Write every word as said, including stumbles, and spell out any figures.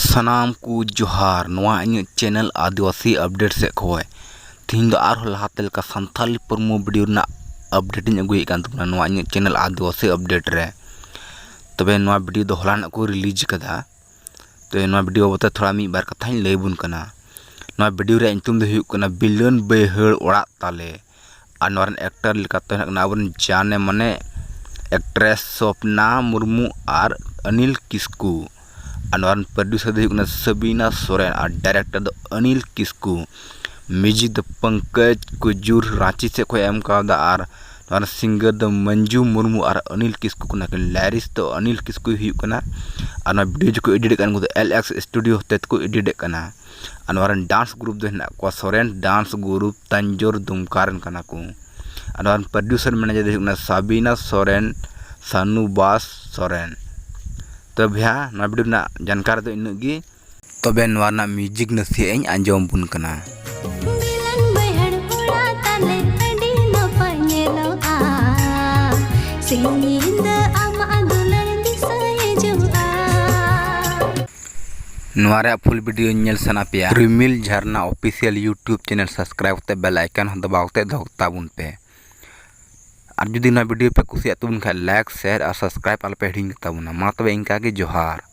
ᱥᱟᱱᱟᱢ ᱠᱚ ᱡᱚᱦᱟᱨ, ᱱᱚᱣᱟ ᱤᱧᱟᱹᱜ ᱪᱮᱱᱮᱞ ᱟᱹᱫᱤᱵᱟᱹᱥᱤ ᱟᱯᱰᱮᱴ ᱥᱮᱫ ᱠᱷᱚᱱ᱾ ᱛᱤᱦᱤᱧ ᱫᱚ ᱟᱨᱦᱚᱸ ᱞᱟᱦᱟᱛᱮ ᱞᱮᱠᱟ ᱥᱟᱱᱛᱟᱞᱤ ᱯᱨᱳᱢᱳ ᱵᱷᱤᱰᱤᱭᱳ ᱨᱮᱱᱟᱜ ᱟᱯᱰᱮᱴ ᱤᱧ ᱟᱹᱜᱩᱭᱮᱫ ᱠᱟᱱ ᱛᱟᱵᱚᱱᱟ ᱱᱚᱣᱟ ᱤᱧᱟᱹᱜ ᱪᱮᱱᱮᱞ ᱟᱹᱫᱤᱵᱟᱹᱥᱤ ᱟᱯᱰᱮᱴ ᱨᱮ᱾ ᱛᱚᱵᱮ ᱱᱚᱣᱟ ᱵᱷᱤᱰᱤᱭᱳ ᱫᱚ ᱦᱚᱞᱟᱱᱚᱜ ᱠᱚ ᱨᱤᱞᱤᱡᱽ ᱠᱟᱫᱟ᱾ ᱛᱚᱵᱮ ᱱᱚᱣᱟ ᱵᱷᱤᱰᱤᱭᱳ ᱵᱟᱵᱚᱫ ᱛᱮ ᱛᱷᱚᱲᱟ ᱢᱤᱫ ᱵᱟᱨ ᱠᱟᱛᱷᱟᱧ ᱞᱟᱹᱭ ᱟᱵᱚᱱ ᱠᱟᱱᱟ᱾ ᱱᱚᱣᱟ ᱵᱷᱤᱰᱤᱭᱳ ᱨᱮᱭᱟᱜ ᱧᱩᱛᱩᱢ ᱫᱚ ᱦᱩᱭᱩᱜ ᱠᱟᱱᱟ ᱵᱤᱞᱟᱹᱱ ᱵᱟᱹᱭᱦᱟᱹᱲ ᱚᱲᱟᱜ ᱛᱟᱞᱮ᱾ ᱟᱨ ᱱᱚᱣᱟ ᱨᱮᱱ ᱮᱠᱴᱟᱨ ᱞᱮᱠᱟᱛᱮ ᱦᱮᱱᱟᱜ ᱠᱤᱱᱟ ᱟᱵᱚᱨᱮᱱ ᱡᱟᱱᱮ ᱢᱟᱱᱮ ᱮᱠᱴᱨᱮᱥ ᱥᱚᱯᱱᱟ ᱢᱩᱨᱢᱩ ᱟᱨ ᱚᱱᱤᱞ ᱠᱤᱥᱠᱩ᱾ ᱟᱨ ᱱᱚᱣᱟ ᱨᱮᱱ ᱯᱨᱚᱰᱭᱩᱥᱟᱨ ᱫᱚ ᱦᱩᱭᱩᱜ ᱠᱟᱱᱟ ᱥᱟᱵᱤᱱᱟ ᱥᱚᱨᱮᱱ ᱟᱨ ᱰᱟᱭᱨᱮᱠᱴᱚᱨ ᱫᱚ ᱚᱱᱤᱞ ᱠᱤᱥᱠᱩ᱾ ᱢᱤᱣᱡᱤᱠ ᱫᱚ ᱯᱚᱝᱠᱚᱡᱽ ᱠᱩᱡᱩᱨ ᱨᱟᱸᱪᱤ ᱥᱮᱫ ᱠᱷᱚᱱ ᱮ ᱮᱢ ᱠᱟᱣᱫᱟ ᱟᱨ ᱱᱚᱣᱟ ᱨᱮᱱ ᱥᱤᱝᱜᱟᱨ ᱫᱚ ᱢᱚᱧᱡᱩ ᱢᱩᱨᱢᱩ ᱟᱨ ᱚᱱᱤᱞ ᱠᱤᱥᱠᱩ ᱠᱟᱱᱟ ᱠᱤᱱ᱾ ᱞᱟᱭᱨᱤᱥ ᱫᱚ ᱚᱱᱤᱞ ᱠᱤᱥᱠᱩᱭ ᱦᱩᱭᱩᱜ ᱠᱟᱱᱟ᱾ ᱟᱨ ᱱᱚᱣᱟ ᱵᱷᱤᱰᱤᱭᱳ ᱡᱚᱠᱷᱚᱱ ᱮᱰᱤᱴ ᱮᱫ ᱠᱟᱱ ᱩᱱᱠᱩ ᱫᱚ ᱮᱞ ᱮᱠᱥ ᱥᱴᱩᱰᱤᱭᱳ ᱦᱚᱛᱮ ᱛᱮᱠᱚ ᱮᱰᱤᱴ ᱮᱫ ᱠᱟᱱᱟ᱾ ᱟᱨ ᱱᱚᱣᱟ ᱨᱮᱱ ᱰᱟᱱᱥ ᱜᱨᱩᱯ ᱫᱚ ᱦᱮᱱᱟᱜ ᱠᱚᱣᱟ ᱥᱚᱨᱮᱱ ᱰᱟᱱᱥ ᱜᱨᱩᱯ ᱛᱟᱧᱡᱳᱨ ᱫᱩᱢᱠᱟ ᱨᱮᱱ ᱠᱟᱱᱟ ᱠᱚ᱾ ᱟᱨ ᱱᱚᱣᱟ ᱨᱮᱱ ᱯᱨᱚᱰᱭᱩᱥᱟᱨ ᱢᱮᱱᱮᱡᱟᱨ ᱫᱚ ᱦᱩᱭᱩᱜ ᱠᱟᱱᱟ ᱥᱟᱵᱤᱱᱟ ᱥᱚᱨᱮᱱ, ᱥᱟᱱᱩᱵᱟᱥ ᱥᱚᱨᱮᱱ᱾ ᱛᱚ ᱵᱚᱭᱦᱟ, ᱱᱚᱣᱟ ᱵᱷᱤᱰᱤᱭᱳ ᱨᱮᱱᱟᱜ ᱡᱟᱱᱠᱟᱨ ᱫᱚ ᱤᱱᱟᱹᱜ ᱜᱮ᱾ ᱛᱚᱵᱮ ᱱᱚᱣᱟ ᱨᱮᱱᱟᱜ ᱢᱤᱣᱡᱤᱠ ᱱᱟᱥᱮᱭᱟᱜ ᱤᱧ ᱟᱸᱡᱚᱢ ᱟᱵᱚᱱ ᱠᱟᱱᱟ᱾ ᱵᱤᱞᱟᱹᱱ ᱵᱟᱹᱭᱦᱟᱹᱲ ᱠᱚᱲᱟ ᱛᱟᱞᱮ ᱟᱹᱰᱤ ᱱᱟᱯᱟᱭ ᱧᱮᱞᱚᱜᱼᱟ᱾ ᱥᱤᱧ ᱧᱤᱫᱟᱹ ᱟᱢᱟᱜ ᱫᱩᱞᱟᱹᱲ ᱫᱤᱥᱟᱹ ᱦᱤᱡᱩᱜᱼᱟ᱾ ᱱᱚᱣᱟ ᱨᱮᱭᱟᱜ ᱯᱷᱩᱞ ᱵᱷᱤᱰᱤᱭᱳ ᱧᱮᱞ ᱥᱟᱱᱟ ᱯᱮᱭᱟ, ᱨᱤᱢᱤᱞ ᱡᱷᱟᱨᱱᱟ ᱚᱯᱷᱤᱥᱤᱭᱟᱞ ᱭᱩᱴᱩᱵᱽ ᱪᱮᱱᱮᱞ ᱥᱟᱵᱥᱠᱨᱟᱭᱤᱵᱽ ᱠᱟᱛᱮ ᱵᱮᱞ ᱟᱭᱠᱚᱱ ᱦᱚᱸ ᱫᱟᱵᱟᱣ ᱠᱟᱛᱮ ᱫᱚᱦᱚ ᱛᱟᱵᱚᱱ ᱯᱮ᱾ ᱟᱨ ᱡᱩᱫᱤ ᱱᱚᱣᱟ ᱵᱷᱤᱰᱤᱭᱳ ᱯᱮ ᱠᱩᱥᱤᱭᱟᱜ ᱛᱟᱵᱚᱱ ᱠᱷᱟᱱ ᱞᱟᱭᱤᱠ, ᱥᱮᱭᱟᱨ ᱟᱨ ᱥᱟᱵᱥᱠᱨᱟᱭᱤᱵᱽ ᱟᱞᱚᱯᱮ ᱦᱤᱲᱤᱧ ᱛᱟᱵᱚᱱᱟ᱾ ᱢᱟ ᱛᱚᱵᱮ ᱤᱱᱠᱟ ᱜᱮ, ᱡᱚᱦᱟᱨ᱾